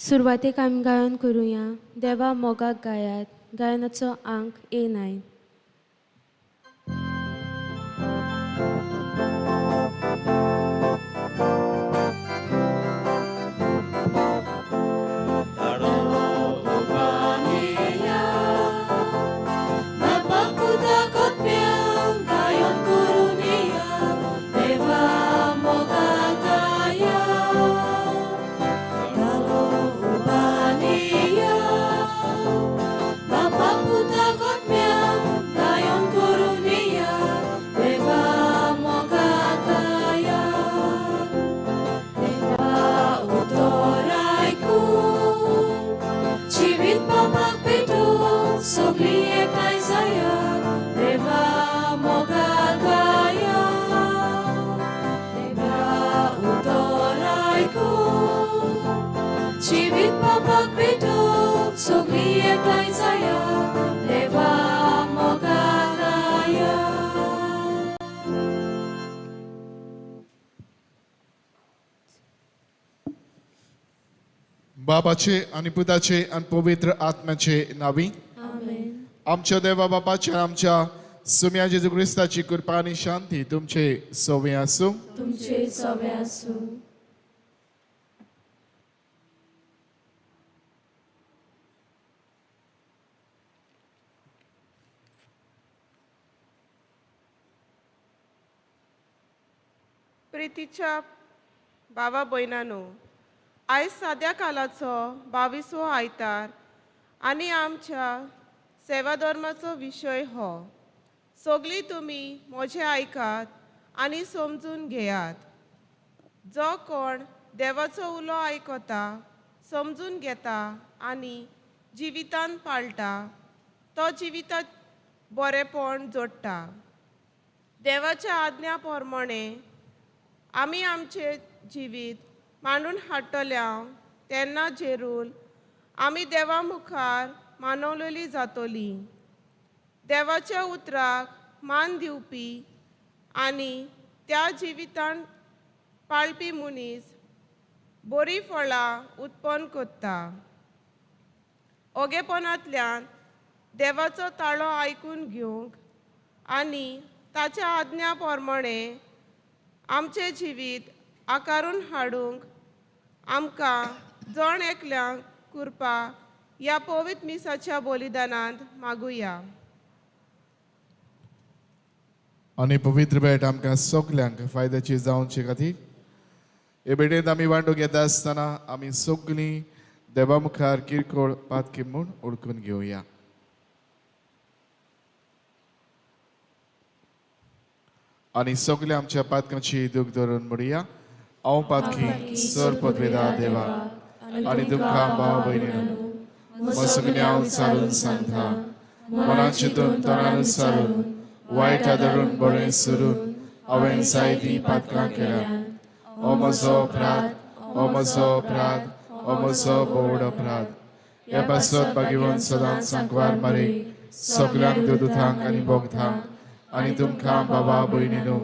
सुरवातेक आमी गायन करुया देवा मोगाक गायात गायनाचो आंक ए 9. बाबाचे आनी पुताचे आनी पवित्र आत्म्याचे नावी आमच्या देवा बापाचे आमच्या सुम्या जेजू क्रिस्ताची कृपा आनी शांती तुमचे सवे आसूं. तुमचे सवे आसूं. प्रितीच्या बाबा भयणानो, आयज साद्या कालाचो 22वो आयतार आनी आमच्या सेवा धर्माचो विशय हो. सगळीं तुमी म्हजें आयकात आनी समजून घेयात. जो कोण देवाचो उलो आयकता, समजून घेता आनी जिवितान पाळटा तो जिवितात बरेपण जोडटा. देवाच्या आज्ञा प्रमाणे आमी आमचें जिवीत मांडून हाडटल्या तेन्ना जेरूल आमी देवा मुखार मानवलेली जातली. देवाच्या उतराक मान दिवपी आनी त्या जिवितान पाळपी मनीस बरीं फळां उत्पन्न करता. ओगेपणांतल्यान देवाचो ताळो आयकून घेवंक आनी ताच्या आज्ञा प्रमाणे आमचें जिवीत आकारून हाडूंक आमकां जण एकल्यांक कृपा ह्या पवित्र मिसाच्या बलिदानांत मागुया. आनी पवित्र भेट आमकां सगल्यांक फायद्याची जावचे खातीर हे भेटेंत आमी वांटो घेता आसतना आमी सगळीं देवा मुखार किरकोळ पातकी म्हूण ओळखून घेवया. आनी सगल्या आमच्या पातकांची दूख धरून म्हणया, हांव पातकी सर पदवेदा देवा आनी तुमकां भाव भयणीनो मसगणे हांव चालून सांगता, मनान चिंतून तणान सारून वायट धरून बरें सरून हांवें जायतीं पातकां केल्या. हो म्हजो अपराध, हो म्हजो अपराध, हो म्हजो भोवड अपराध. हे पासत भाग्यवंत सदांच सांकवार मारी सगल्यांक दुदुतांक आनी भोगतांक आनी तुमकां बाबा भयणीनो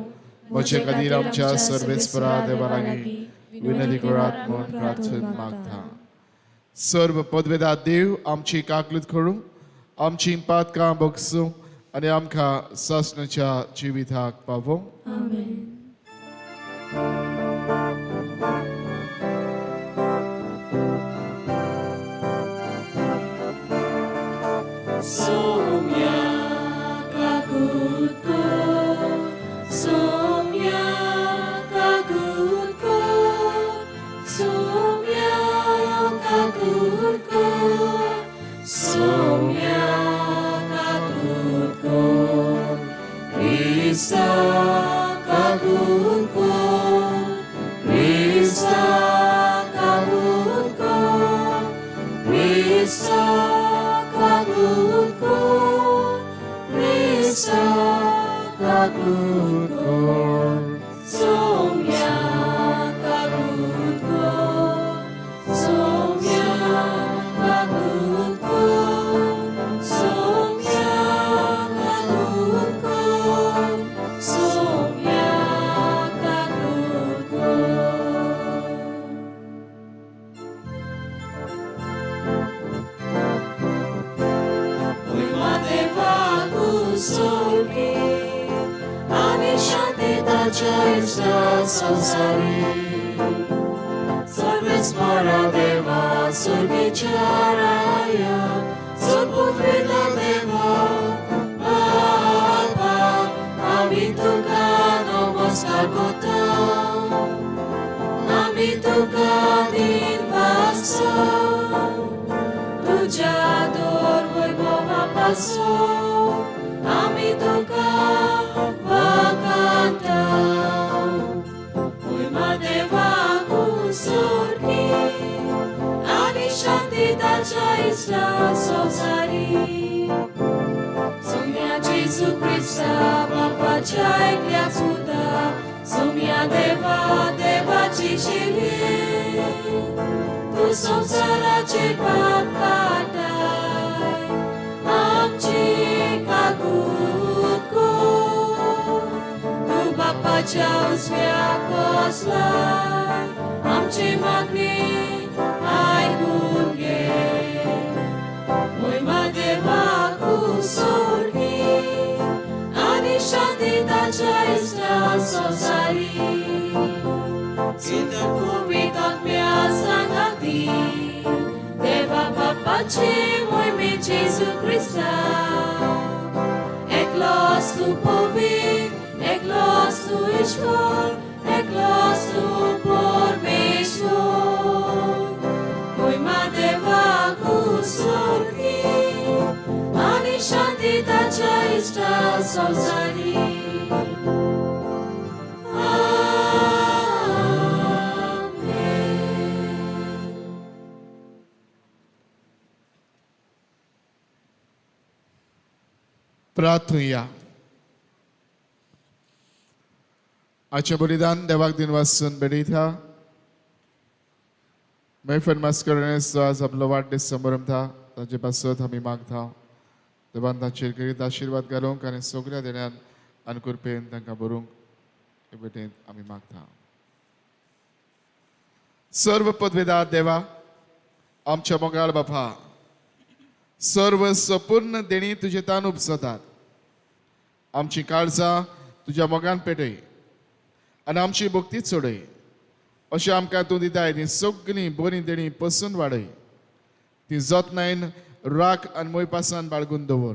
म्हजे खातीर आमच्या सर्वेस्परा देवा लागीं विनंती करात म्हूण प्रार्थना मागता. सर्व पदवेदा देव आमची काकलूत करूं, आमची पातकां बगसूं आनी आमकां सासणाच्या जिविताक पावोवं. सोडली आनी शांती ताच्या इश्टा संवसारी सर्वेस्परा देवा सुर्गीच्या राया सोपुत्रिता देवा बापा आमी तुका नमस्कार करता आमी तुका दिनवासता तुज्या दोर वैभवा पासून आमी तुका वाकाता मोहिमा देवाक सोडली आनी शांती ताच्या इश्टा संवसारी सोम्या जेजू क्रिस्ता बापाच्या एकल्या पुता सोम्या देवा देवाची शिरवी तूं संवसाराचे पाप काडटाय आमची काकूत कर तूं बापाच्या उजव्याक बसलाय आमची मागणी आयकून घे मोहिमा देवाक सोडली आनी शांती ताच्या इश्टा संवसारी पवित्र आत्म्या सांगाती देवा बापाची मोहिमे जेजू क्रिस्ता एकलोच तूं पवित्र एकलोच तूं ईश्वर एकलोच तूं परमेश्वर मोहिमा देवाक सोडली आनी शांती ताच्या इश्टा संवसारी. आमेन. प्रार्थुया. आजचें बलिदान देवाक दिनवासून भेटयता. मैफन मास्करेन्हस आज आपलो वाडदीस समारंभता ताचे पासत आमी मागता देवान तांचेर करीत आशिर्वाद घालूंक आनी सगळ्या देण्यान आनी कृपेन तांकां बरूंक हे भेटेंत आमी मागता. सर्व पदवेदार देवा आमच्या मोगाळ बापा सर्व संपूर्ण देणी तुजे तान उपजतात. आमची काळजां तुज्या मोगान पेटय आनी आमची भक्ती चडय अशें आमकां तूं दिताय ती सगळीं बरीं देणी पसून वाडय ती जतनायन राख आनी मोयपासान बाळगून दवर.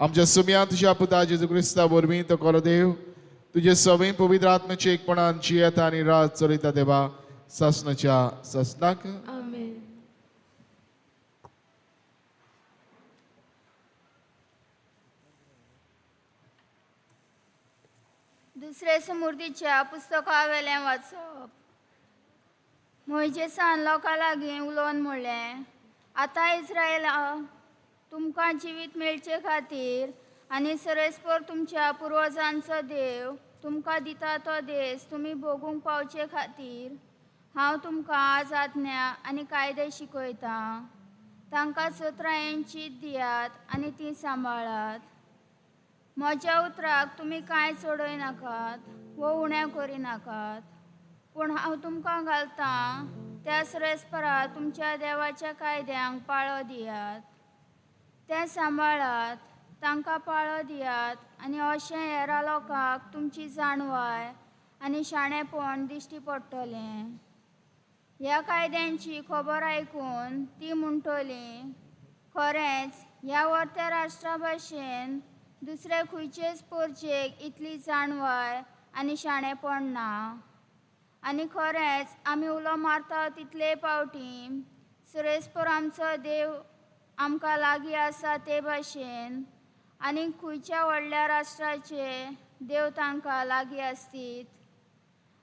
आमच्या सुम्या तुज्या पुता जेजू क्रिस्ता वरवीं तो कोलो देव तुजे सवय पवित्र आत्म्याचे एकपणान जियेता आनी राज चलयता देवा सासणाच्या सासणाक. आमेन. दुसरे समृद्धीच्या पुस्तका वेलें वाचप. मोयजेसान लोकां लागीं उलोवन म्हणलें, आतां इस्रायला तुमकां जिवीत मेळचे खातीर आनी सरेस्पर तुमच्या पुर्वजांचो देव तुमकां दिता तो देश तुमी भोगूंक पावचे खातीर हांव तुमकां आज आज्ञा आनी कायदे शिकयतां. तांकां चतुरायेन चीत दियात आनी ती सांबाळात. म्हज्या उतराक तुमी कांय चडय नाकात वो उणें करिनाकात, पूण हांव तुमकां घालतां त्या सरेस्परा तुमच्या देवाच्या कायद्यांक पाळो दियात. तें सांबाळात, तांकां पाळो दियात आनी अशें हेरां लोकांक तुमची जाणवाय आनी शाणेपण दिश्टी पडटलें. ह्या कायद्यांची खबर आयकून ती म्हणटली, खरेंच ह्या वर्त्या राष्ट्रा भाशेन दुसरे खंयचेच परजेक इतली जाणवाय आनी शाणेपण ना. आनी खरेंच आमी उलो मारता तितले फावटी सुरेस्पर आमचो देव आमकां लागीं आसा ते भाशेन आनी खंयच्या व्हडल्या राष्ट्राचे देव तांकां लागीं आसतीत.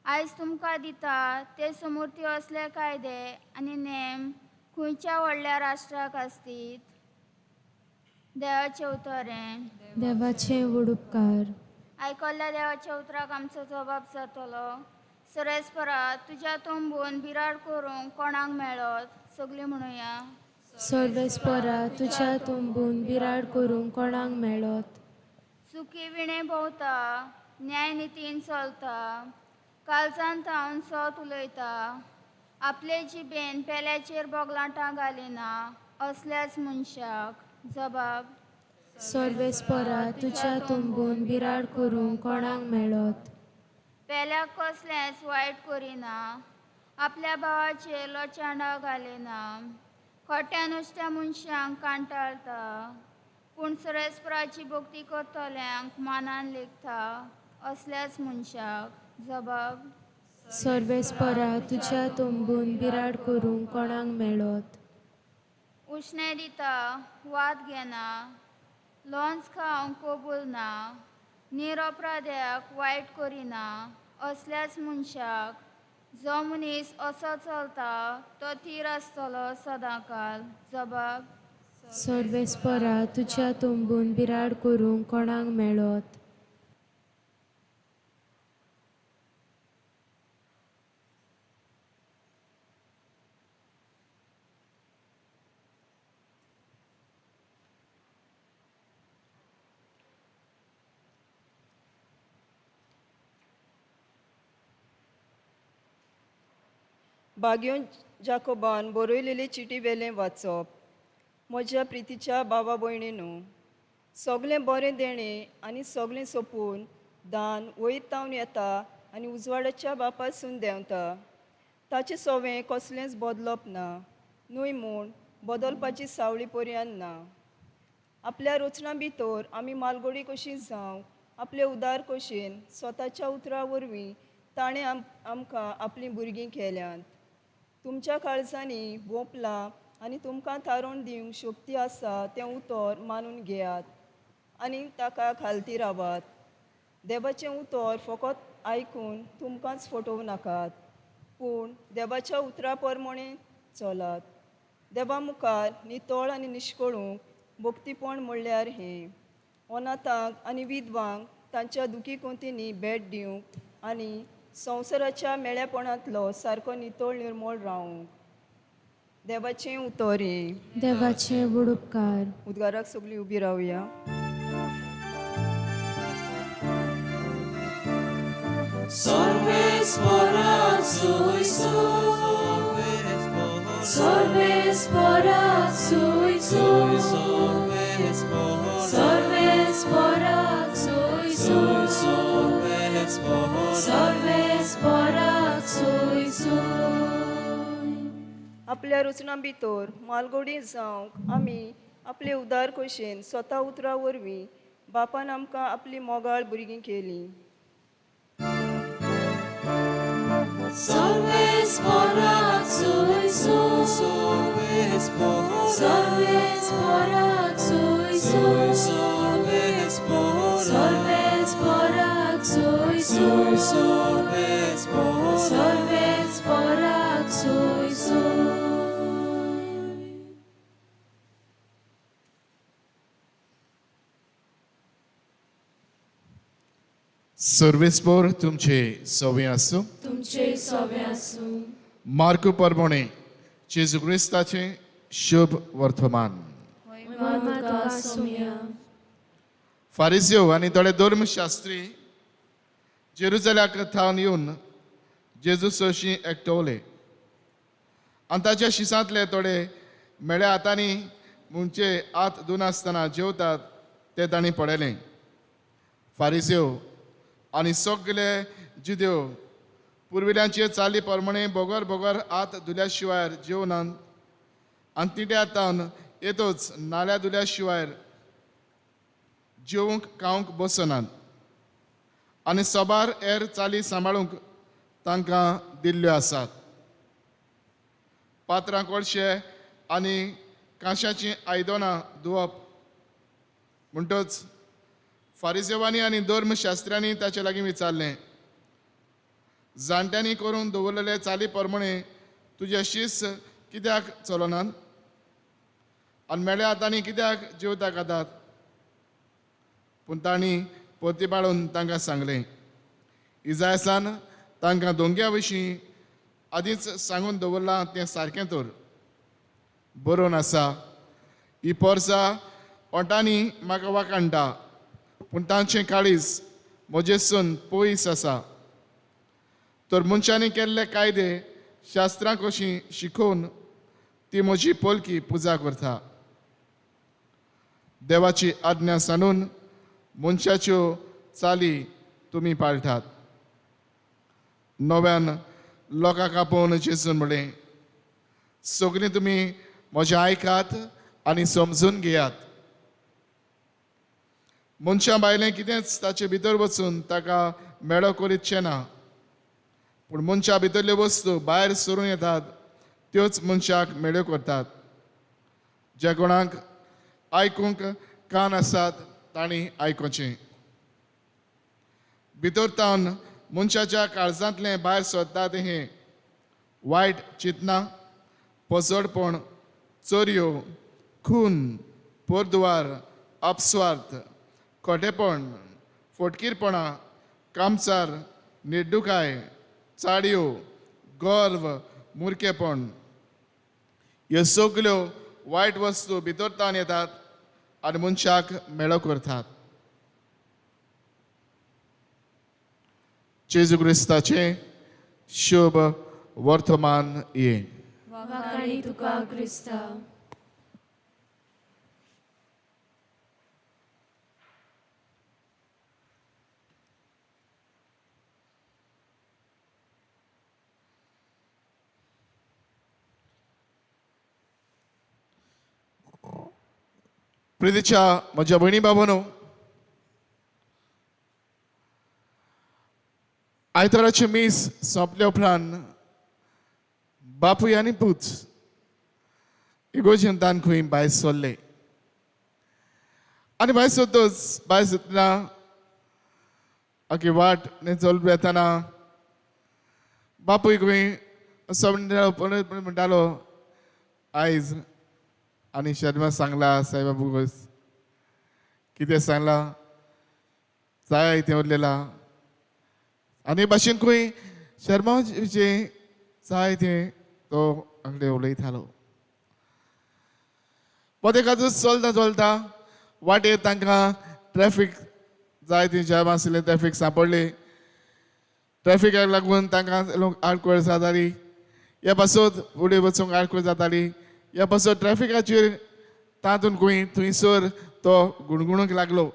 आयज तुमकां दिता ते समूर्ती असले कायदे आनी नेम खंयच्या व्हडल्या राष्ट्राक आसतीत. देवाचें उतर. देवाचे व्हड उपकार. आयकल्ल्या देवाच्या उतराक आमचो जबाब जातलो. सरेस्परा तुज्या तंबून बिराड करूंक कोणाक मेळत? सगळीं म्हणुया. सर्वेस्परा तुज्या तंबून बिराड करूंक कोणाक मेळत? चुकी विणे भोंवता, न्यायनितीन चलता, कालसान थावन सत उलयता, आपले जिबेन पेल्याचेर बोगलाटां घालिना असल्याच मनशाक. जबाब. सर्वेस्परा तुज्या तंबून बिराड करूंक कोणाक मेळत? पेल्याक कसलेंच वायट करिना, आपल्या भावाचेर लोचांडां घालिना, खोट्या नुस्त्या मनशांक कांटाळटा, पूण सर्वेस्पराची भक्ती करतल्यांक मानान लेखता असल्याच मनशाक. जबाब. सर्वेस्परा तुज्या तंबून बिराड करूंक कोणाक मेळत? उश्णें दिता, वाद घेना, लोंच खावंक कबूल ना, निरपराध्याक वायट करिना असल्याच मनशाक. जो मनीस असो चलता तो थीर आसतलो सदांकाल. जबाब. सर्वेस्परा तुज्या तंबून बिराड करूंक कोणाक मेळत? बाग्योन जाकोबान बरयलेले चिटी वेलें वाचप. म्हज्या प्रितीच्या बाबा भयणीनू, सगळें बरें देणें आनी सगळें सोंपून दान वयर तावन येता आनी उजवाडाच्या बापासून देंवता. ताचें सोवें कसलेंच बदलप ना, न्हय म्हूण बदलपाची सावळी पर्यान ना. आपल्या रचना भितर आमी मालगोडी कशी जावंक आपले उदार कशेन स्वताच्या उतरा वरवीं ताणें आमकां आपलीं भुरगीं केल्यांत. तुमच्या काळजांनी भोंपलां आनी तुमकां थारोवन दिवंक शक्ती आसा तें उतर मानून घेयात आनी ताका खालती रावात. देवाचें उतर फकत आयकून तुमकांच फटोवं नाकात, पूण देवाच्या उतरा प्रमाणें चलात. देवा मुखार नितळ आनी निश्कळूंक भक्तीपण म्हणल्यार हें, अनाथांक आनी विधवांक तांच्या दुखी कोंतींनी भेट दिवंक आनी संवसाराच्या मेळेपणांतलो सारको नितळ निर्मळ रावूंक. देवाचें उतर हें. देवाचें व्हड उपकार. उद्गाराक सगळीं उबी रावया. आपल्या रचना भितर मालगोडी जावंक आमी आपले उदार कशेन स्वता उतरा वरवीं बापान आमकां आपली मोगाळ भुरगीं केली. सर्वेस्पोर तुमचे सवे आसूं. तुमचे सवे आसूं. मार्कू परमोणे जेजू क्रिस्ताचें शुभ वर्तमान. फारिज्यो आनी थोडे धर्मशास्त्री जेरुजल्याक थावन येवन जेजू सरशीं एकटवले आनी ताच्या शिसांतले थोडे मेळ्या हातांनी म्हणचे हात धुनासतना जेवतात ते तांणी पळयलें. फारिज्यो आनी सगळे जुदेव पुर्विल्यांचे चाली प्रमाणे बगर बगर हात धुल्या शिवाय जेवणान आनी तिट्या तावन येतोच नाल्या धुल्या शिवाय जेवंक खावंक बसनात आनी सबार हेर चाली सांबाळूंक तांकां दिल्ल्यो आसात. पात्रां कोळशे आनी कांश्याचीं आयदनां धुवप. म्हणटच फारिजेवांनी आनी धर्मशास्त्र्यांनी ताचे लागीं विचारलें, जाणट्यांनी करून दवरलेले चाली प्रमाणे तुजे शीस कित्याक चलनात आनी मेळ्या हातांनी कित्याक जेवता खातात? पूण तांणी पोती पाळून तांकां सांगलें, इजायसान तांकां दोंग्या विशीं आदींच सांगून दवरलां तें सारकें तर बरोवन आसा, ही पोरसा ओंठांनी म्हाका वाखाणटा पूण तांचें काळीज म्हजेसून पयस आसा. तर मनशांनी केल्ले कायदे शास्त्रां कशीं शिकोवन ती म्हजी पोलकी पुजा करता. देवाची आज्ञा सांडून मनशाच्यो चाली तुमी पाळटात. नव्यान लोकांक आपोवन जेजून म्हणलें, सगळीं तुमी म्हजें आयकात आनी समजून घेयात. मनशां भायलें कितेंच ताचे भितर वचून ताका मेळो करीतचें ना, पूण मनशां भितरल्यो वस्तू भायर सरून येतात त्योच मनशाक मेळ्यो करतात. ज्या कोणाक आयकूंक कान आसात तांणी आयकुचें. भितर तावन मनशाच्या काळजांतलें भायर सरता तें हें वायट चिंतना, पसडपण, चोरयो, खून, पोरद्वार, अपस्वार्थ, खोटेपण, फोटकीरपणां, कामचार, निर्डुकाय, चाडयो, गर्व, मुरकेपण. ह्यो सगल्यो वायट वस्तू भितर तावन येतात आनी मनशाक मेळो करतात. जेजू क्रिस्ताचें शुभ वर्तमान हें. वाखाणी तुका क्रिस्ता. प्रितीच्या म्हज्या भयणी बाबांनो, आयताराचें मीस सोंपल्या उपरांत बापूय आनी पूत इगोर्जेंतान खंय भायर सरले आनी भायर सरतच भायर सरतना आखी वाट चलून येतना बापूय खंय असो म्हणटालो, आयज आनी शर्मा सांगला सायबा बुगोस कितें सांगला जाय तें उरलेला. आनी भाशेन खंय शर्माचें जाय तें तो आंगडे उलयतालो. पदेकादूच चलता चलता वाटेर तांकां ट्रॅफीक जाय ती जॅम आशिल्लें, ट्रॅफीक सांपडली. ट्रॅफिकाक लागून तांकां लोक आडखळ जाताली, ह्या पासत फुडें वचूंक आडखळ जाताली. ह्या पासत ट्रॅफिकाचेर तातूंत खंय थंयसर तो गुणगुणूंक लागलो.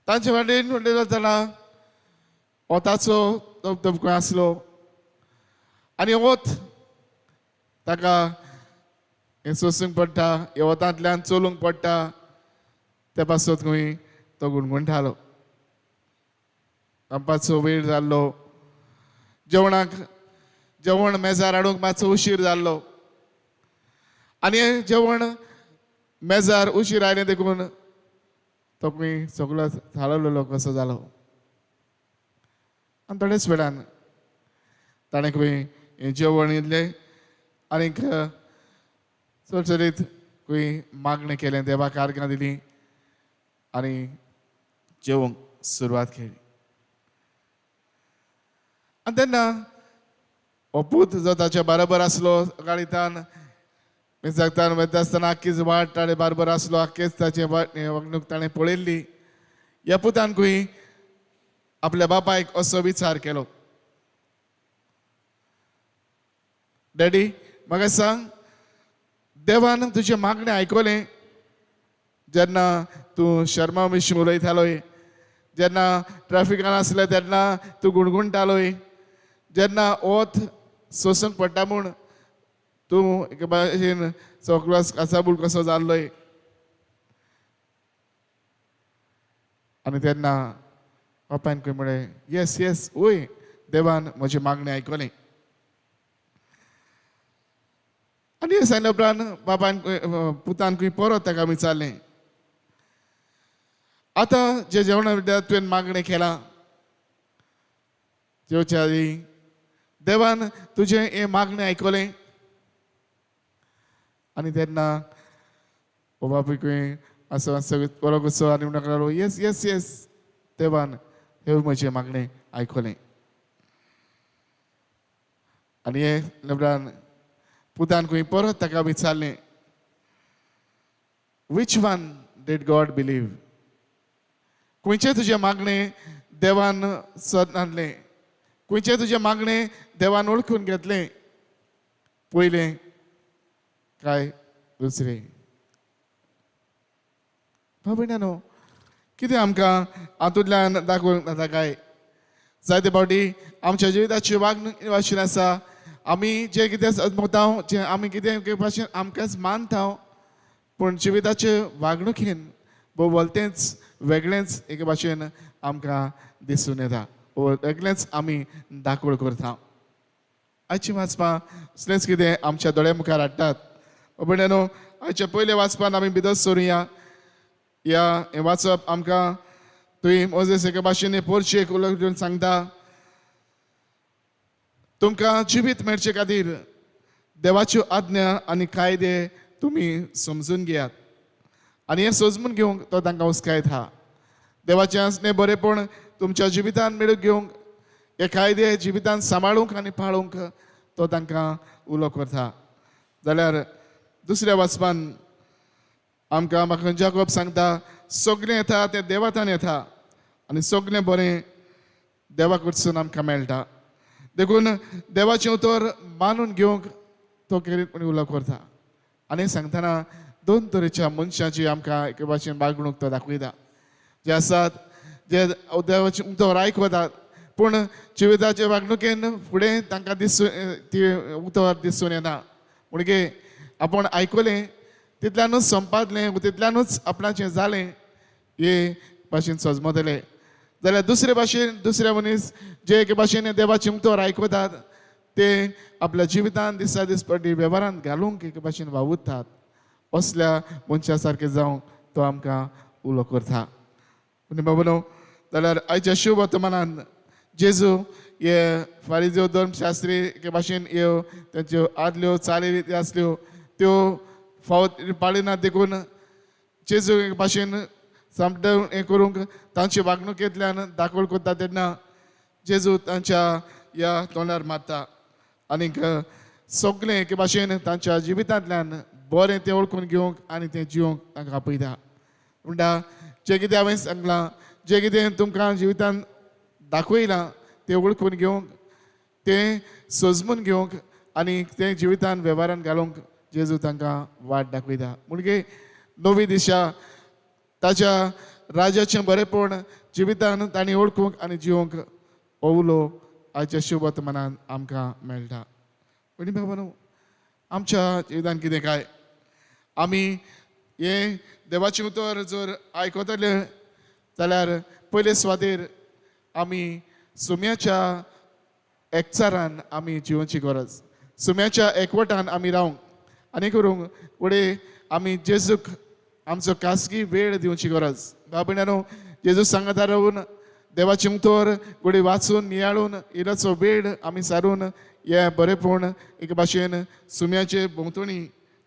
तांचे वाटेन फुडें वतना वताचो धबधबो आसलो आनी वत ताका हें सोसूंक पडटा, ह्या वतांतल्यान चलूंक पडटा. त्या पासत खंय तो गुणगुणटालो. रांदपाचो वेळ जाल्लो, जेवणाक जेवण मेजार हाडूंक मातसो उशीर जाल्लो आनी जेवण मेजार उशीर आयलें देखून तो खंय सगळो थाळवलेलो कसो जालो. आनी थोड्याच वेळान ताणें खंय जेवण इल्लें आनीक चडचडीत खंय मागणें केलें, देवाक आर्गां दिलीं आनी जेवंक सुरवात केली. आनी तेन्ना हो पूत जो ताच्या बरोबर आसलो सकाळीतान मिसाकतान वयता आसतना आख्खीच वाट ताणें बारबर आसलो, आख्खीच ताचें वागणूक ताणें पळयल्ली. ह्या पुतान खंय आपल्या बापायक असो विचार केलो, डॅडी म्हाका सांग, देवान तुजें मागणें आयकलें जेन्ना तूं शर्मा विशीं उलयतालोय, जेन्ना ट्रॅफिकान आसलें तेन्ना तूं गुणगुणटालोय, जेन्ना वत सोसूंक पडटा म्हूण तूं एके भाशेन सगळो कासाबूल कसो जाल्लोय. आनी तेन्ना बापायन खंय म्हळें, येस येस वय, देवान म्हजें मागणें आयकलें. आनी हें सांगल्या उपरांत बापायन पुतान खंय परत ताका विचारलें, आतां जें जेवणा विद्या तुवें मागणें केलां जेवच्या आदी देवान तुजें हें मागणें आयकलें. आनी तेन्ना हो बापूय खंय असो सगळो बरो कसो आनी म्हणूंक लागलो, येस येस येस, देवान हें म्हजें मागणें आयकलें. आनी हें उपरांत पुतान खंय परत ताका विचारलें, which one did God believe? खंयचें तुजें मागणें देवान सदांतलें, खंयचें तुजें मागणें देवान वळखून घेतलें, पयलें काय दुसरें? भाव भयणांनो, कितें आमकां हातूंतल्यान दाखोवंक जाता काय? जायते फावटी आमच्या जिविताची वागणूक भाशेन आसा, आमी जें कितें अजमता, जें आमी कितें भाशेन आमकांच मानता, पूण जिविताचे वागणुकेन भोवतेंच वेगळेंच एके भाशेन आमकां दिसून येता, वेगळेंच आमी दाखोवण करता. आयची वाचपां असलेंच कितें आमच्या दोळ्या मुखार हाडटात. भयणांनो, आयच्या पयल्या वाचपान आमी भितर सरुया. ह्या हें वाचप आमकां तुवें मोजेस एके भाशेन पोरचेक उलोवन सांगता, तुमकां जिवीत मेळचे खातीर देवाच्यो आज्ञा आनी कायदे तुमी समजून घेयात. आनी हें समजून घेवंक तो तांकां हुस्कायता. देवाचें आसणें बरेंपण तुमच्या जिवितान मेळून घेवंक, हे कायदे जिवितान सांबाळूंक आनी पाळूंक तो तांकां उलो करता. जाल्यार दुसऱ्या वाचपान आमकां म्हाका जाकोब सांगता, सगळें येता तें देवातान येता आनी सगळें बरें देवा कडसून आमकां मेळटा. देखून देवाचें उतर मानून घेवंक तो खेरीतपणी उलो करता. आनी सांगतना दोन तरेच्या मनशाची आमकां एके भाशेन वागणूक तो दाखयता. जे आसात जे देवाचें उतर आयकतात, पूण जिविताचे वागणुकेन फुडें तांकां दिसून ती उतर दिसून येना. म्हणगे आपूण आयकलें तितल्यानूच संपादलें, तितल्यानूच आपणाचें जालें हे भाशेन सजमतलें. जाल्यार दुसरे भाशेन दुसरे मनीस जे एके भाशेन देवाचें उतर आयकतात ते आपल्या जिवितान दिसा दिसपटी वेव्हारांत घालूंक एके भाशेन वावुरतात. असल्या मनशा सारकें जावंक तो आमकां उलो करता. बाबा, जाल्यार आयच्या शुभ वर्तमानान जेजू हे फारिज्यो धर्मशास्त्री एके भाशेन ह्यो तेंच्यो आदल्यो चाली आसल्यो त्यो फावो पाळिनात, देखून जेजू एके भाशेन सामकें हें करूंक तांचे वागणुकेंतल्यान दाखोवण करता. तेन्ना जेजू तांच्या ह्या तोंडार मारता आनीक सगळें एके भाशेन तांच्या जिवितांतल्यान बरें तें वळखून घेवंक आनी तें जिवंक तांकां आपयता. म्हणटा जें कितें हांवें सांगलां, जें कितें तुमकां जिवितान दाखयलां तें वळखून घेवंक, तें सजमून घेवंक आनी तें जिवितान वेव्हारान घालूंक जेजू तांकां वाट दाखयता. म्हणजे नवी दिशा ताच्या राजाचें बरेंपण जिवितान तांणी वळखूंक आनी जिवंक उलो आयच्या शुभ वर्तमानान आमकां मेळटा. आनी बाबा, आमच्या जिवितान कितें काय आमी हें देवाचें उतर जर आयकतले जाल्यार पयले सुवातेर आमी सुम्याच्या एकचारान आमी जिवनची गरज, सुम्याच्या एकवटान आमी रावंक आनी करूंक फुडें आमी जेजूक आमचो खासगी वेळ दिवची गरज. भाव भयणांनो, जेजू सांगाता रावून देवाचें उतर घडये वाचून नियाळून इल्लोसो वेळ आमी सारून हे बरेंपण एके भाशेन सुम्याचे भोंवतणी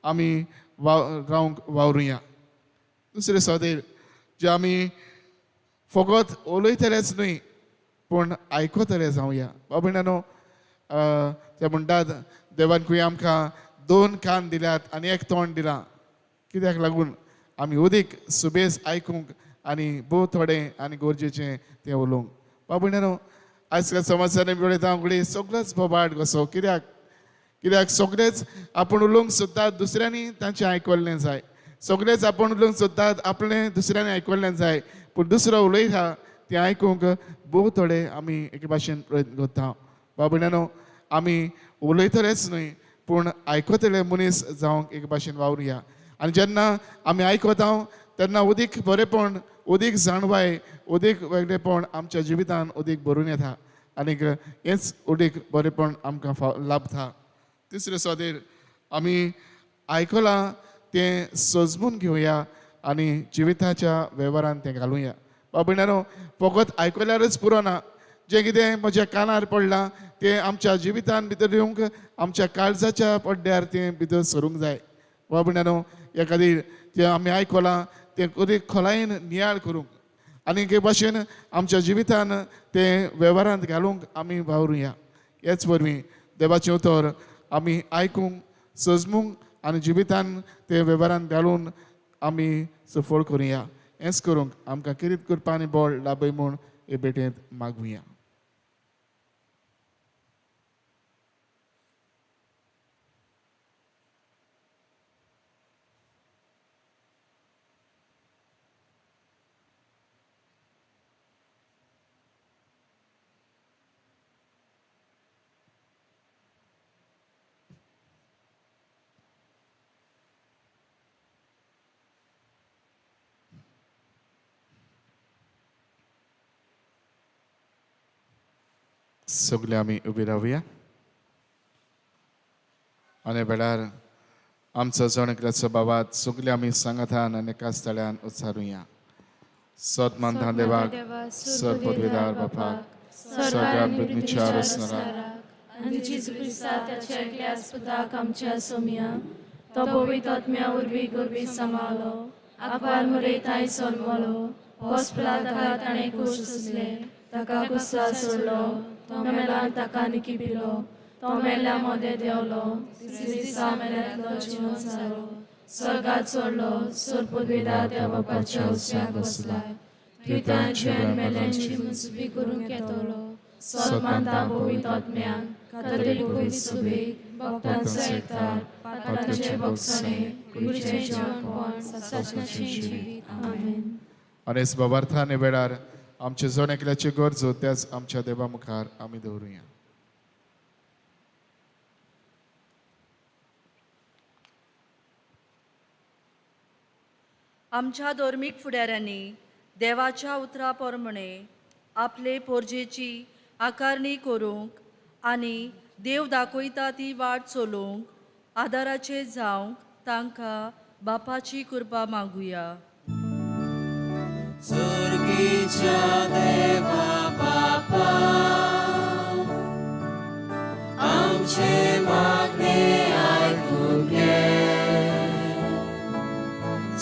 आमी रावंक वावरुया. दुसरे सुवातेर जे आमी फकत उलयतलेच न्हय पूण आयकतले जावया. भाव भयणांनो, ते म्हणटात देवान खंय आमकां दोन कान दिल्यात आनी एक तोंड दिलां, कित्याक लागून आमी उदीक सुबेज आयकूंक आनी भोव थोडें आनी गरजेचें तें उलोवंक. भाव भयणांनो, आयज काल समाजान पळयता घडये सगळोच बोबाट कसो, कित्याक कित्याक सगळेच आपूण उलोवंक सोदतात दुसऱ्यांनी तांचें आयकल्लें जाय, सगळेच आपूण उलोवंक सोदतात आपलें दुसऱ्यांनी आयकल्लें जाय, पूण दुसरो उलयता तें आयकूंक भोव थोडे आमी एके भाशेन प्रयत्न करता. भाव भयणांनो, आमी उलयतलेच न्हय पूण आयकतले मनीस जावंक एके भाशेन वावरुया. आनी जेन्ना आमी आयकता तेन्ना उदीक बरेंपण, उदीक जाणवाय, उदीक वेगळेपण आमच्या जिवितान उदीक भरून येता आनीक हेंच उदीक बरेंपण आमकां लाभता. तिसरे सुवातेर आमी आयकलां तें सजमून घेवया आनी जिविताच्या वेव्हारान तें घालुया. भाव भयणांनो, फकत आयकल्यारच पुरो ना, जें कितें म्हज्या कानार पडलां तें आमच्या जिवितान भितर येवंक आमच्या काळजाच्या पड्ड्यार तें भितर सरूंक जाय. भाव भयणांनो, ह्या खातीर जें आमी आयकलां तें अदीक खोलायेन नियाळ करूंक आनी एके भाशेन आमच्या जिवितान तें वेव्हारांत घालूंक आमी वावरुया. हेच वरवीं देवाचें उतर आमी आयकूंक, सजमूंक आनी जिवितान तें वेव्हारांत घालून आमी सफळ करुया. हेंच करूंक आमकां किरीत करपा आनी बळ लाभय म्हूण हे भेटेंत मागुया. सगळे आमी उबी रावया आनी वेळार आमचो जण एकल्याचो बाबात सगळे आमी सांगातान आनी एकाच स्थळ्यान उच्चारुया. सतमानता देवाक, सरपदवेदार बापाक, सगळ्या पृथ्वीच्या रचणाराक आनी जेजू क्रिस्ता त्याच्या एकल्याच पुताक आमच्या सोमया, तो पवित्र आत्म्या वरवीं गर्भीत समावलो, आकवार मुरे थांय सोलमलो, हॉस्पिटलात ताका ताणें कूस सोंसले, ताका कुसार सोडलो, तो मेला ताका निकी पिलो, तो मेल्या मोदें देंवलो, तिसरे दिसा मेल्यांतलो जिवन जालो, स्वर्गात चडलो, सोरपदवेदार त्या बापाच्या उजव्याक बसलाय, थंय जिवन मेल्यांची मुजबी करूंक येतलो. सन्मानता पवित्र आत्म्यान, कातोलीक पवित्र सुबेक, भक्तांचो एकतार, पातकांचें भोगसणें, कुडीचें जिवनपण, सासणाचें जिवीत. आमेन. आनी बाबार्थान वेळार आमचे जण एकल्याची गरजो त्याच आमच्या देवा मुखार आमी दवरुया. आमच्या धर्मीक फुडाऱ्यांनी देवाच्या उतरा प्रमाणे आपले पोरजेची आकारणी करूंक आनी देव दाखयता ती वाट चलोवंक आदाराचेर जावंक तांकां बापाची कृपा मागुया. सुर्गीच्या देवा बापा, आमचे मागणे आयकून घे.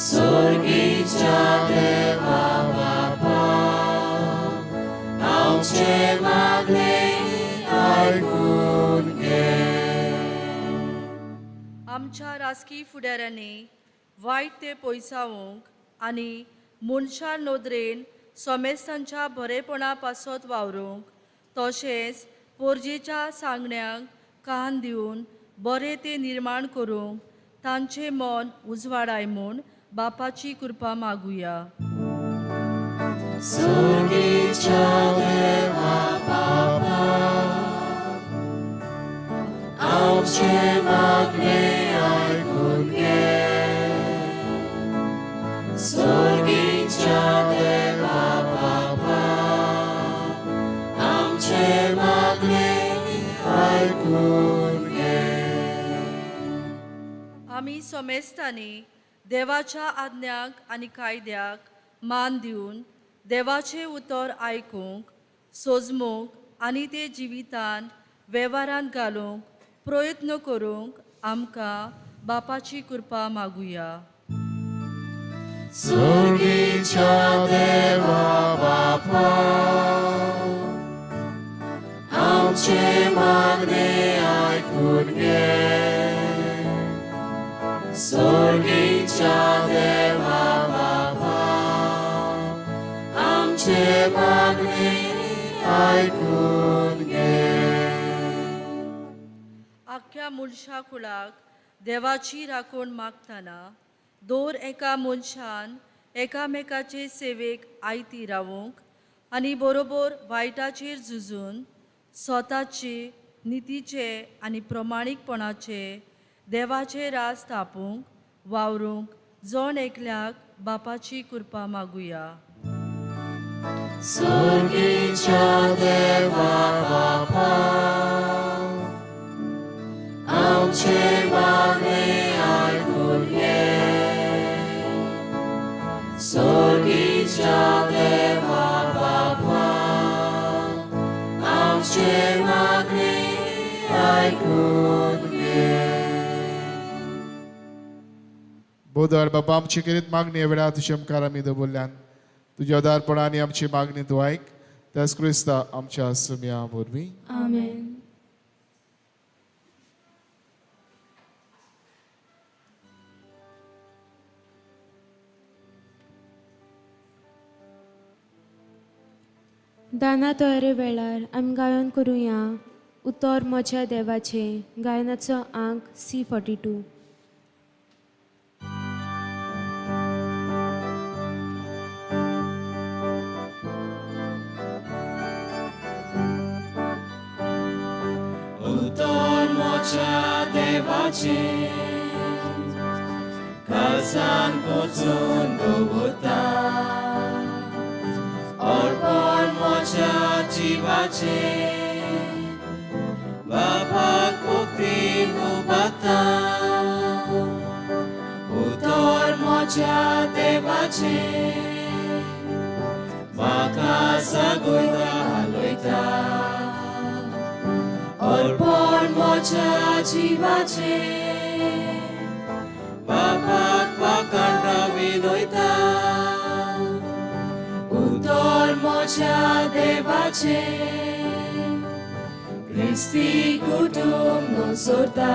सुर्गीच्या देवा बापा, आमचे मागणे आयकून घे. आमच्या राजकी फुडाऱ्यांनी वायट ते पयसावंक आनी मनशा नदरेन सोमेस्तांच्या बरेपणा पासत वावरूंक, तशेंच पोरजेच्या सांगण्यांक कान दिवन बरें तें निर्माण करूंक तांचें मन उजवाडाय म्हूण बापाची कृपा मागुया. सुर्गीच्या देवा बापा, आमचे मागणे आयकून घे. सुर्गीच्या देवा बापा, आमचे मागणे आयकून घे. आमी सोमेस्तांनी देवाच्या आज्ञाक आनी कायद्याक मान दिवन देवाचें उतर आयकूंक, सोजमूंक आनी ते जिवितांत वेव्हारांत घालूंक प्रयत्न करूंक आमकां बापाची कृपा मागुया. सुर्गीच्या देवा बापा, आमचे मागणे आयकून घे. सुर्गीच्या देवा बापा, आमचे मागणे आयकून घे. आख्या मनशा कुळाक देवाची राखण मागतना दर एका मनशान एकामेकाचे सेवेक आयती रावूंक आनी बरोबर वायटाचेर झुजून स्वताचे नितीचे आनी प्रमाणीकपणाचे देवाचे राज स्थापूंक वावरूंक जण एकल्याक बापाची कृपा मागुया. सुर्गीच्या देवा बापा, आमचे मागणे आयकून घे. सुर्गीच्या देवा बापा, आमचे मागणे आयकून घे. बोधर बाबा, आमची करीत मागणी वेळा तुझ्या मुखार आमी दवरल्यान तुज्या उदारपणान आमची मागणी तूं आयक. त्याच क्रिस्ता आमच्या सुम्या वरवीं. आमेन. दाना तयारे वेळार आमी गायन करुया उतर म्हज्या देवाचें, गायनाचो आंक C42. उतर म्हज्या देवाचें काळजान पोचून दवरता, अर्पण म्हज्या जिवाचें पाता उतर म्हज्या देवाचें म्हाका सागयता हालयता अर्पण म्हज्या जिवाचें बापाक वाखाण विनयता उतर म्हज्या देवाचें क्रिस्ती कुटुंब नसोरता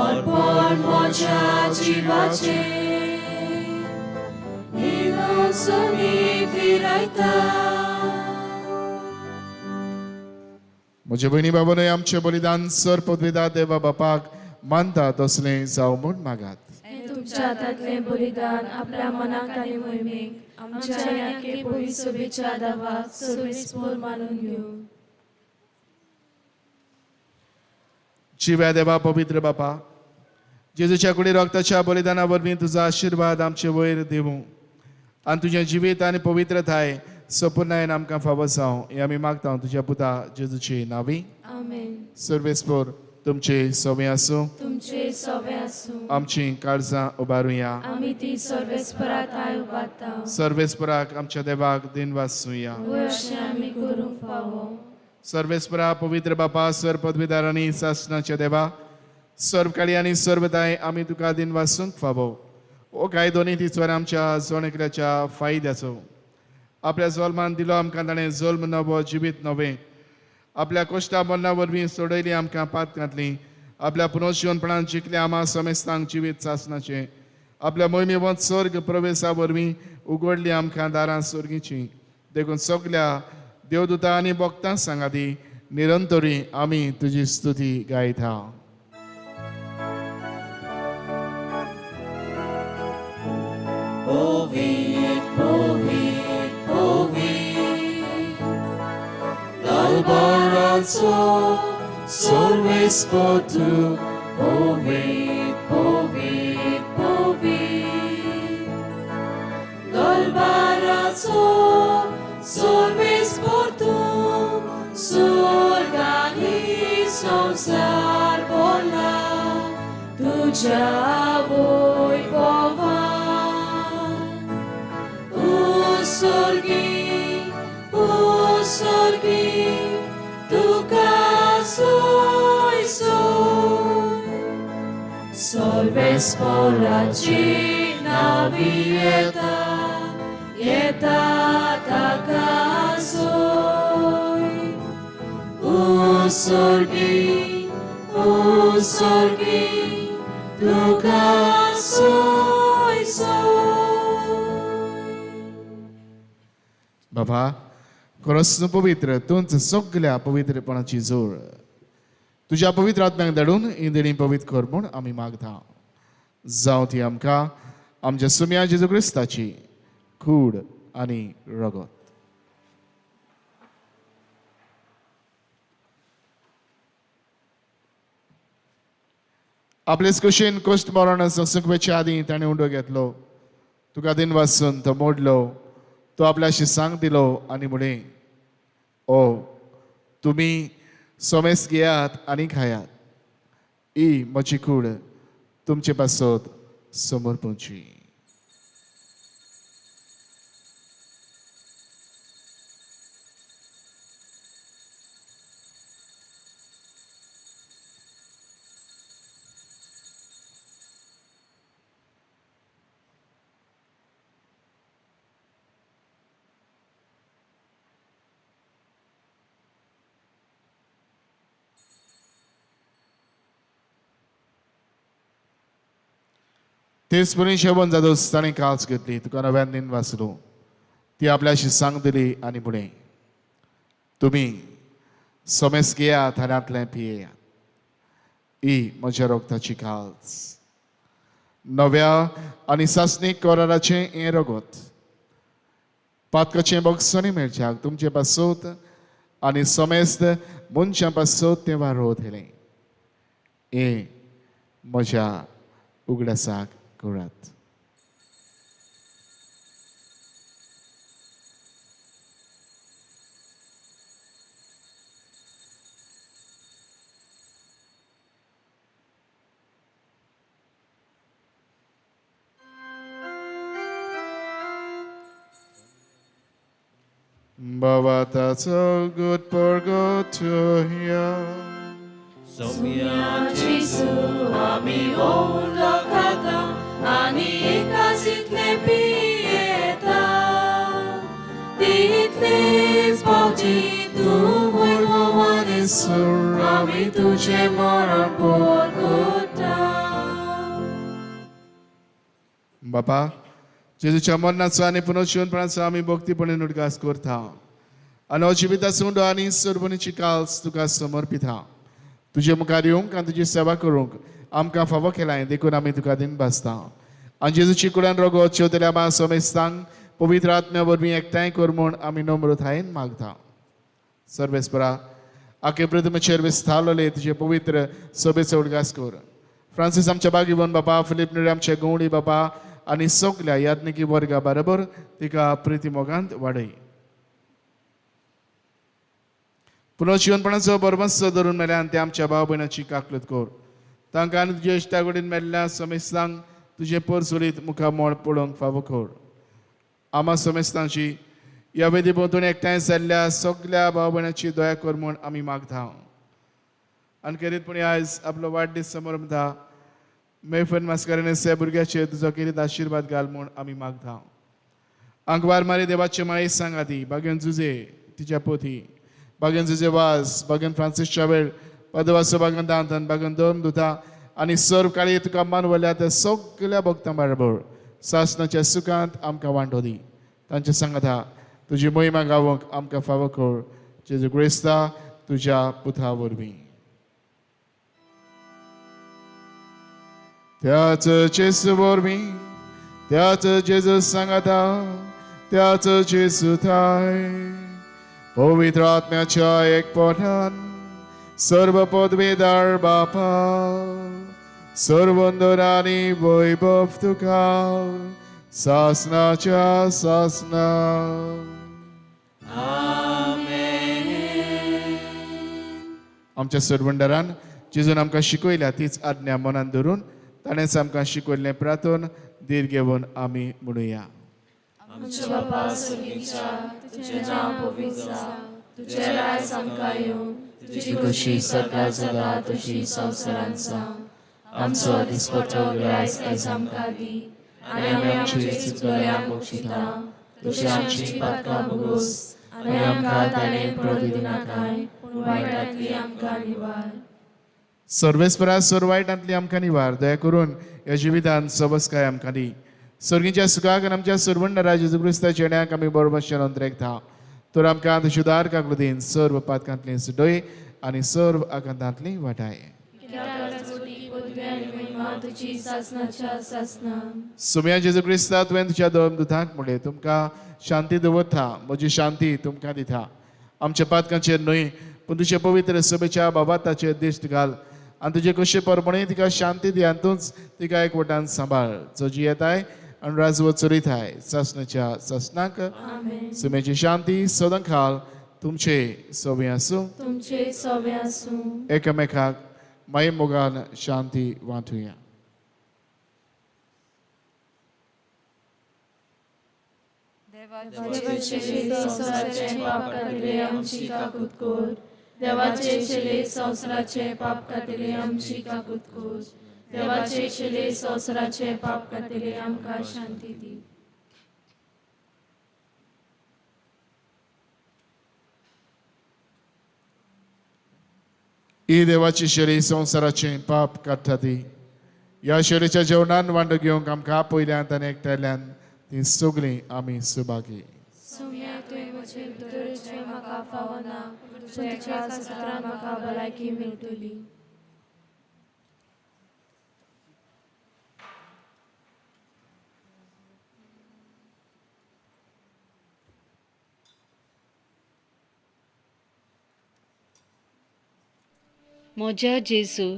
अर्पण म्हज्या जिवाचें इनोसनी थिरायता. म्हजे भयणी बाबानो आमचें बलिदान सर पदवेदा देवा बापाक मानता तसलें जावं म्हूण मागात. तुमच्या हातांतलें बलिदान आपल्या मनाक आनी मोहिमेक आमच्या ह्या पवित्र सभेच्या दावाक सर्वेस्पोर मानून घेवं. जिव्या देवा पवित्र बापा, जेजूच्या कुडी रक्ताच्या बलिदाना वरवीं तुजो आशिर्वाद आमचे वयर दिवूं आनी तुजें जिवीत आनी पवित्रताय सपुर्णायेन आमकां फावो जावं हें आमी मागता तुज्या पुता जेजूचे नांवी. आमेन. सर्वेस्पोर तुमचे सवे आसूं. तुमचे सवे आसूं. आमची काळजां उबारुया. आमी ती सर्वेस्परा थाय उबारता. सर्वेस्पराक आमच्या देवाक दिन वाचुया. अशें आमी करूंक फावो. सर्वेस्परा पवित्र बापा, सर्व पदवीदार आनी सासणाच्या देवा, सर्व काळी आनी सर्वदाय आमी तुका दिन वाचूंक फावो. हो कायदो नी तिचो आमच्या जण एकल्याच्या फायद्याचो. आपल्या जल्मान दिलो आमकां ताणें जल्म नवो जिवीत नवें. आपल्या कोश्टा मरणा वरवीं सोडयली आमकां पातकांतली. आपल्या पुनर्जीवनपणान जिखले आमा समेस्तांक जिवीत सासणाचें. आपल्या मोहिमेवंत स्वर्ग प्रवेशा वरवीं उगडली आमकां दारां स्वर्गीचीं. देखून सगल्या देवदूता आनी भक्तां सांगाती निरंतरी आमी तुजी स्तुती गायता. पवित्र पवित्र पवित्र दलबाराचो सर्वेस्पोर तूं पवित्र पवित्र पवित्र दलबाराचो सर्वेस्पोर तूं स्वर्ग आनी संवसार भरला तुज्या वैभवान. उसर्गी उसर्गी तुका सोय सोय सर्वेस्पोराची नावी येता येता ताका सोय. उसर्गी उसर्गी तुका सोय सोय. बाबा खरोच पवित्र तूंच सगल्या पवित्रपणाची जोड. तुज्या पवित्र आत्म्याक धाडून ही देणी पवित्र कर म्हूण आमी मागता. जावं ती आमकां आमच्या सुम्या जेजू क्रिस्ताची कूड आनी रगत. आपलेच कुशीन कश्ट मरण सोंसूंक आदीं ताणें उंडो घेतलो. तुका दिन वाचून तो मोडलो. तो आपल्याशी सांग दिलो आनी म्हळें, ओ तुमी सोमेस घेयात आनी खायात. ही म्हजी कूड तुमचे पासत समर्पणची. तेच परी जेवण जातच ताणें काळज घेतली. तुका नव्यान दिन वाचलो. ती आपल्याशी सांग दिली आनी म्हळें, तुमी समेस घेयात आनी पियेयात. ही म्हज्या रगताची काळज. नव्या आनी सासणीक कराराचें हें रगत पातकाचें बक्षणी मेळच्याक तुमचे पासत आनी समेस्त मनशां पासत तें वारोवतलें. हें म्हज्या उगडासाक करात. बाबा ताचो गुट परगोटुया. सोम्या जेजू आमी उदक खाता आनी एकाच इतलें पियेता तितलीच पावटी तूं वयलो आमी तुजें मरण परगोटा. बापा जेजूच्या मरणाचो आनी पुनर्जीवनपणाचो आमी भक्तीपणे उडगास करता आनी हो जिविताचो उंडो आनी सर्वणीची काल्स तुका समर्पिता. तुजे मुखार येवंक आनी तुजी सेवा करूंक आमकां फावो केलाय देखून आमी तुका दिन भासता. आनी जेजूची कुडान रगत शेवतल्या मा समेस्तांक पवित्र आत्म्या वरवीं एकठांय कर म्हूण आमी नम्रतायेन मागता. सर्वेस्परा आखे प्रथमेचेर विस्तारलेले तुजे पवित्र सभेचो उडगास कर. फ्रांसीस आमच्या बागीवन बापा, फिलीप निरे आमचे गवळी बापा आनी सगल्या याज्ञिकी वर्गा बरोबर तिका प्रिती मोगांत वाडय. पुनर्जीवनपणाचो बरबस धरून मेल्यान ते आमच्या भाव भयणाची काकलत कर. तांकां आनी तुजे इश्टा कडेन मेल्ल्या समेस्तांक तुजें परसुरीत मुखामळ पळोवंक फावो कर. आमा समेस्तांची ह्या वेदी भोंवतणी एकठांय जाल्ल्या सगल्या भाव भयणाची दया कर म्हूण आमी मागता. आनी खेरीतपणी आयज आपलो वाडदीस समारंभता मेफन मास्कारेन्हस ह्या भुरग्याचेर तुजो खेरीत आशिर्वाद घाल म्हूण आमी मागता. आंकवार मारी देवाचे माये सांगाती बागेन जुजे तिच्या पोथी, बागेन जुजे वास, बागेन फ्रांसीस चावेर, पदवासो बागन दांतन, बागन दोन दुता आनी सर्व काळी तुका मानवल्या त्या सगल्या भक्तां बरोबर सासनाच्या सुखांत आमकां वांटो दी. तांचे सांगाता तुजी मोहिमा गावंक आमकां फावो कर. जेजू क्रिस्ता तुज्या पुता वरवीं. त्याच जेजू वरवीं, त्याच जेजू सांगाता, त्याच जेजू थाय पवित्र आत्म्याच्या एकपणान सर्व पदवेदार बापा सर्वंदरानी वैभव तुका सासनाच्या सासना. आमच्या सरवंडरान जेजून आमकां शिकयल्या तीच आज्ञा मनान धरून ताणेंच आमकां शिकयल्लें प्रार्थन धीर घेवन आमी म्हणुया. आमच्या बापा स्वर्गीच्या, तुजें नांव पवित्र जावं, तुजें राज आमकां येवं, तुजी खोशी स्वर्गात जाता तशी संवसारांत जावं. आमचो दिसपट्टो ग्रास आयज आमकां दी आनी आमी आमचे चुकल्यांक बक्षिता तशी आमची पातकां भोगोस आनी आमकां ताणें प्रवृत्ती नाकाय पूण वायटांतली आमकां निवार. सर्वेस्परा सर्व वायटांतली आमकां निवार. दया करून ह्या जिवितांत सबसकाय आमकां दी. स्वर्गीच्या सुखाक आनी आमच्या सर्वंडरा जेजू क्रिस्ताच्या येण्याक आमी बरोबर अंतरेकता. तर आमकां तुज्या उदार काकलुदीन सर्व पातकांतली सुटय आनी सर्व आकांतांतली वाटाय. सुम्या जेजू क्रिस्ता तुवें तुज्या दोन दुतांक म्हणलें तुमकां शांती दवरता, म्हजी शांती तुमकां दिता. आमच्या पातकांचेर न्हय पूण तुज्या पवित्र सभेच्या बाबाताचेर दिश्ट घाल आनी तुजे कशे परमणे तिका शांती दी आनी तूंच तिका एकवटान सांबाळ. जो जियेताय आनी राजवत चलयताय सासणाच्या सासणाक. सुम्याची शांती सदां खाल तुमचे सोबे आसूं, तुमचे सोबे आसूं. एकामेकाक माई मोगान शांती वांटुया. देवाचे संवसाराचे पाप काडले आमची काकूत कर. देवाचे शेले संवसाराचे पाप काडले आमची काकूत कर. देवाचे शेले संवसाराचे पाप काडले आमकां शांती दी. ही देवाची शेळी संवसाराचे पाप काडटा ती. ह्या शेळीच्या जेवणान वांटो घेवंक आमकां पयल्यान आनी एकट्याल्यान ती सगळीं आमी सुभागी. सुम्या तुवें म्हजे भितरचें म्हाका फावना, पूण तुज्या सत्रान म्हाका भलायकी मेळटली. म्हज्या जेजू,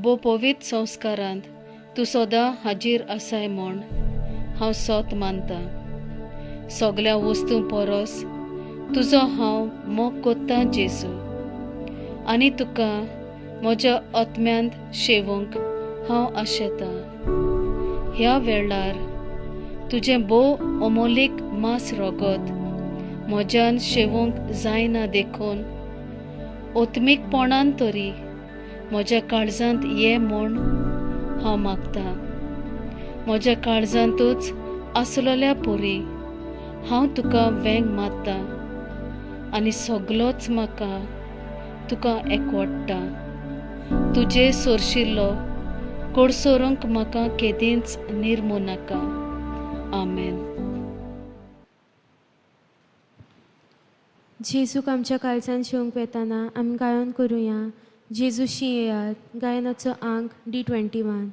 भोव पवित्र संस्कारांत तूं सदां हाजीर आसाय म्हूण हांव सोत मानता. सगल्या वस्तूं परस तुजो हांव मोग कोत्तां जेजू, आनी तुका म्हज्या आत्म्यांत शेवूंक हांव आशेतां. ह्या वेळार तुजें भोव अमोलीक मांस रगत म्हज्यान शेवूंक जायना देखून ओत्मीकपणान तरी म्हज्या काळजांत ये म्हूण हांव मागता. म्हज्या काळजांतूच आसलेल्या परी हांव तुका वेंग मारता आनी सगलोच म्हाका तुका एकवडटा. तुजे सोरशिल्लो कोडसोरूंक म्हाका केदींच निर्मू नाका. आमेन. जेजूक आमच्या काळजान शेवंक वेताना आमी गायन करुया जेजूशी येयात गायनाचो आंक D21.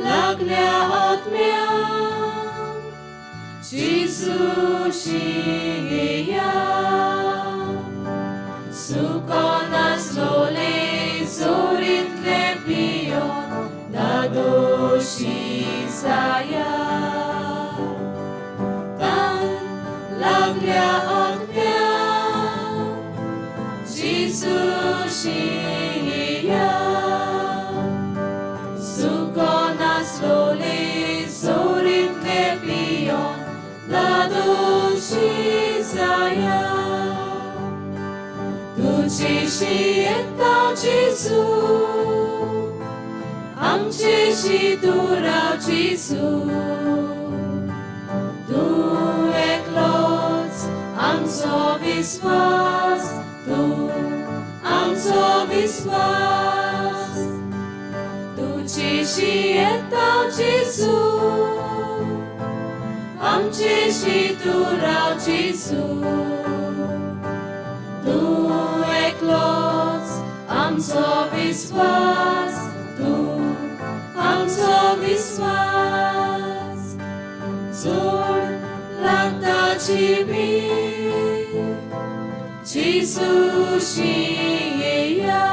लागल्या आत्म्यान जेजूशी येया सुकोन आसलोले जोरींतले पियोन दादोशी जाया. तान लागल्या आत्म्यान जेजूशी येया सुकोन आसलोले जोरींतले पियोन दादोशी जाया. तुजेशी येता जेजू आमचेशी तूं राव जेजू. तूं एकलोच आमचो विस्वास, तूं आमचो विस्वास. तुजेशी येता जेजू आमचेशी तूं राव जेजू. तूं एकलोच आमचो विस्वास, तूं आमचो विस्वास. जोड लागता जिवीत जेजूशी येया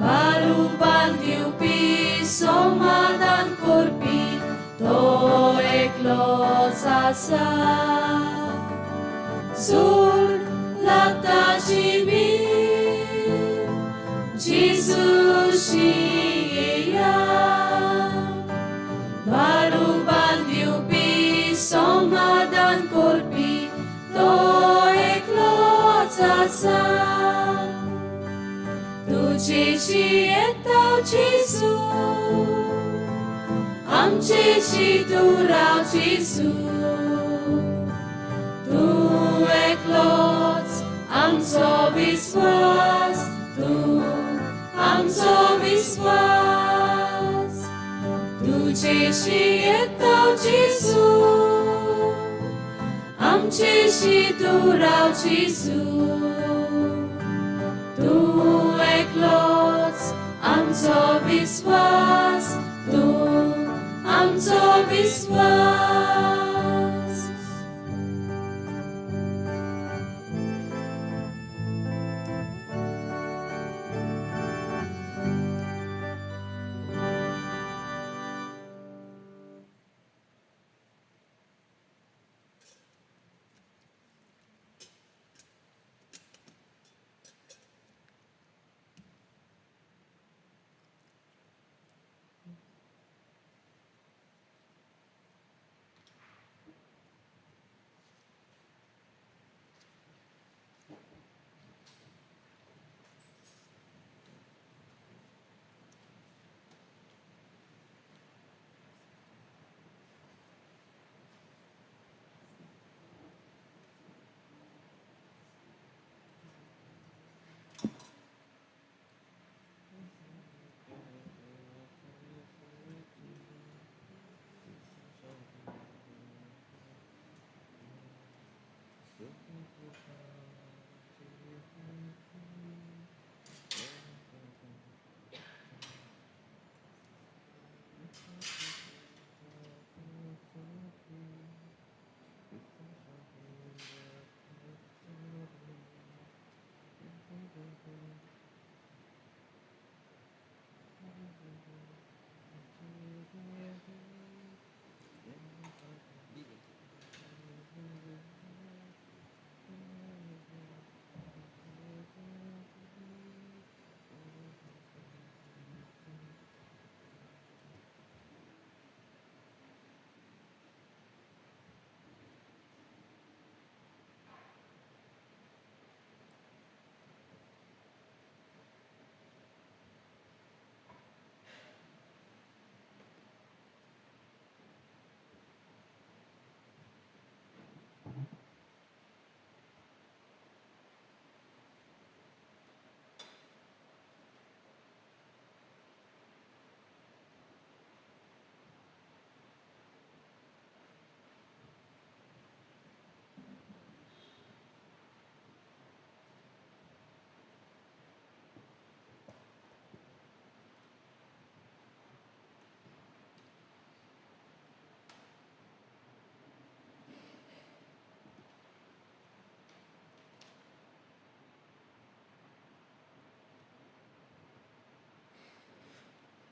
बारुपान दिवपी समाधान करपी तो एकलोच आसा. जोड लागता जिवीत जेजूशी येया बारुपान दिवपी समाधान करपी तो एकलोच आसा. तुजेशी येता जेजू आमचेशी तूं राव जेजू. तूं एकलोच आमचो विस्वास, तूं आमचो विस्वास. तुजेशी येता जेजू आमचेशी तूं राव जेजू. तूं एकलोच आमचो विस्वास, तूं आमचो विस्वास.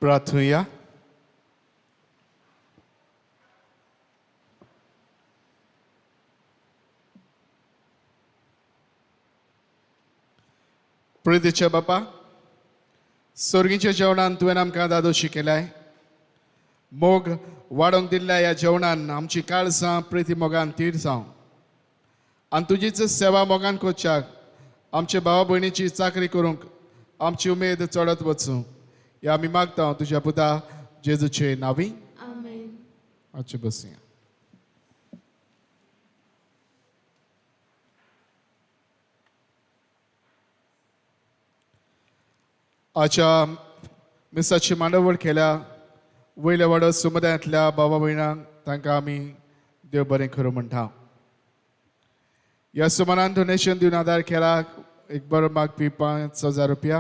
प्रार्थुया. प्रितीच्या बापा, सोर्गीच्या जेवणान तुवें आमकां दादोशी केलाय. मोग वाडोवंक दिल्ल्या ह्या जेवणान आमची काळसां प्रिती मोगान तीर जावं आनी तुजीच सेवा मोगान करच्याक आमचे भावा भयणीची चाकरी करूंक आमची उमेद चडत वचूं ह्या आमी मागता तुज्या पुता जेजूचे नांवी. आमेन. आजचे बसया. आजच्या मिसाची मांडावळ केल्या वयल्या वाडो समुदायांतल्या बाबा भयणांक तांकां आमी देव बरें करूं म्हणटा. ह्या सुमारान डोनेशन दिवन आदार केला. एक बरो मागपी 5,000 रुपया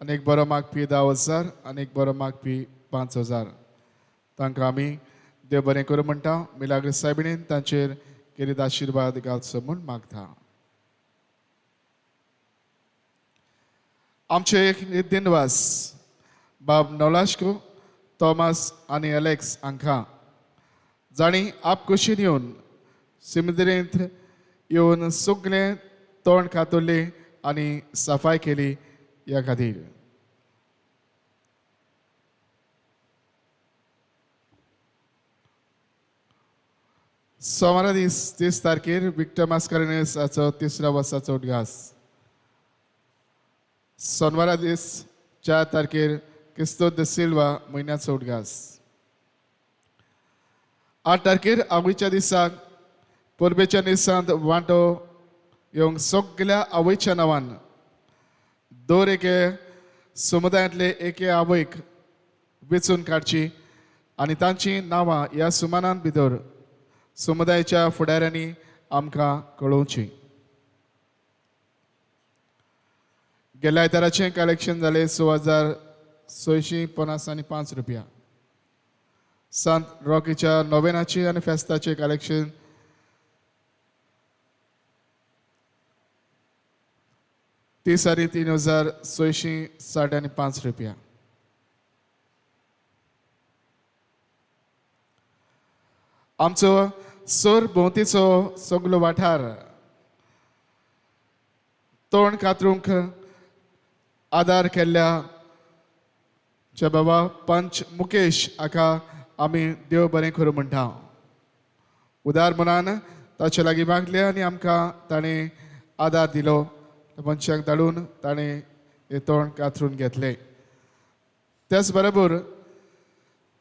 आनी एक बरो मागपी 10,000 आनी एक बरो मागपी 5,000. तांकां आमी देव बरें करूं म्हणटा. मिलाग्र सायबिणीन तांचेर केरीत आशिर्वाद घालचो म्हूण मागता. आमचे एक दिनवास बाब नोलाश्को, थॉमस आनी एलेक्स हांकां जांणी आपकुशीन येवन सिमिद्रेंत येवन सगळें तोंड कातरलें आनी सफाय केली ह्या खातीर. सोमारा दीस 30 तारखेर विक्टर मास्कारेन्हस हाचो तिसऱ्या वर्साचो उदगास. सोनवारा दीस 4 तारखेर क्रिस्तो the Silva म्हयन्याचो उदगास. 8 तारखेर आवयच्या दिसाक परबेच्या दिसांत वांटो येवंक सगल्या आवयच्या नांवान दर एके समुदायांतले एके आवयक वेंचून काडची आनी तांची नांवां ह्या सुमानान भितर समुदायाच्या फुडाऱ्यांनी आमकां कळोवची. गेल्या आयताराचें कलेक्शन जालें 6,655 रुपया. सांत रॉकीच्या नोवेनाचे आनी फेस्ताचें कलेक्शन 33,665 रुपया. आमचो सर भोंवतीचो सगलो वाठार तोंड कातरूंक आदार केल्ल्या च्या बाबा पंच मुकेश हाका आमी देव बरें करूं म्हणटा. उदार मनान ताचे लागीं मागलें आनी आमकां ताणें आदार दिलो. मनशांक धाडून ताणें हें तोंड कातरून घेतलें. त्याच बरोबर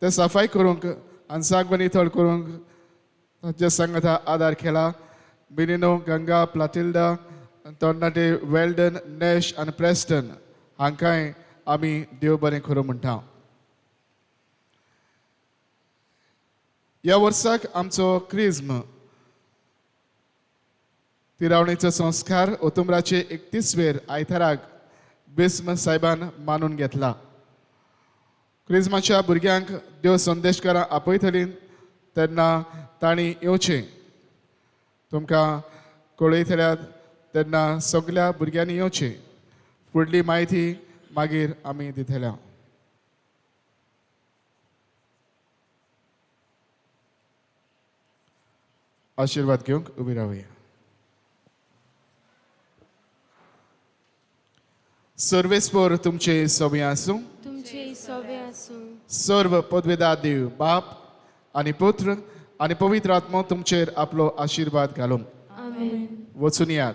तें सफाय करूंक आनी सागवान नितळ करूंक ताच्या सांगाता आदार केला मिनिनो, गंगा, प्लाटिल्डा, तरणाटे वेल्डन, नॅश आनी प्रेस्टन हांकांय आमी देव बरें करूं म्हणटा. ह्या वर्साक आमचो क्रिज्म तिरावणीचो संस्कार ओतुमराचे 31वेर आयताराक बिस्म साहेबान मानून घेतला. क्रिज्माच्या भुरग्यांक देव संदेशकारां आपयतलीं तेन्ना तांणी येवचें. तुमकां कळयतल्यात तेन्ना सगल्या भुरग्यांनी येवचें. फुडली म्हायती मागीर आमी दितल्या. आशिर्वाद घेवंक उबी रावया. सर्वेस्पर तुमचे सवे आसूं. तुमचे सवे आसूं. सर्व पदवेदा देव बाप आनी पुत्र आनी पवित्र आत्मो तुमचेर आपलो आशिर्वाद घालूं. आमेन. वचून यात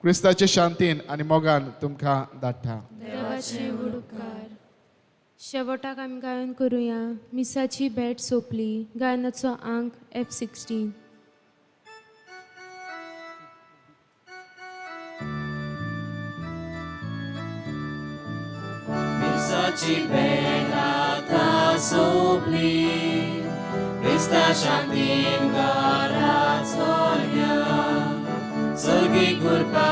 क्रिस्ताचे शांतीन आनी मोगान तुमकां धाडटा. देवाचे उपकार. शेवटाक आमी गायन करुया. मिसाची भेट सोंपली. गायनाचो आंक F16. मिसाची भेट आतां सोंपली. क्रिस्ता शांतीन घरा चलया. सर्गी कृपा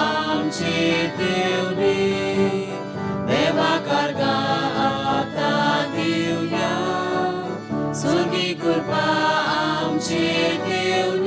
आमची देवली. देवा कार्गा आतां दिवया. सर्गी कृपा आमची देवली.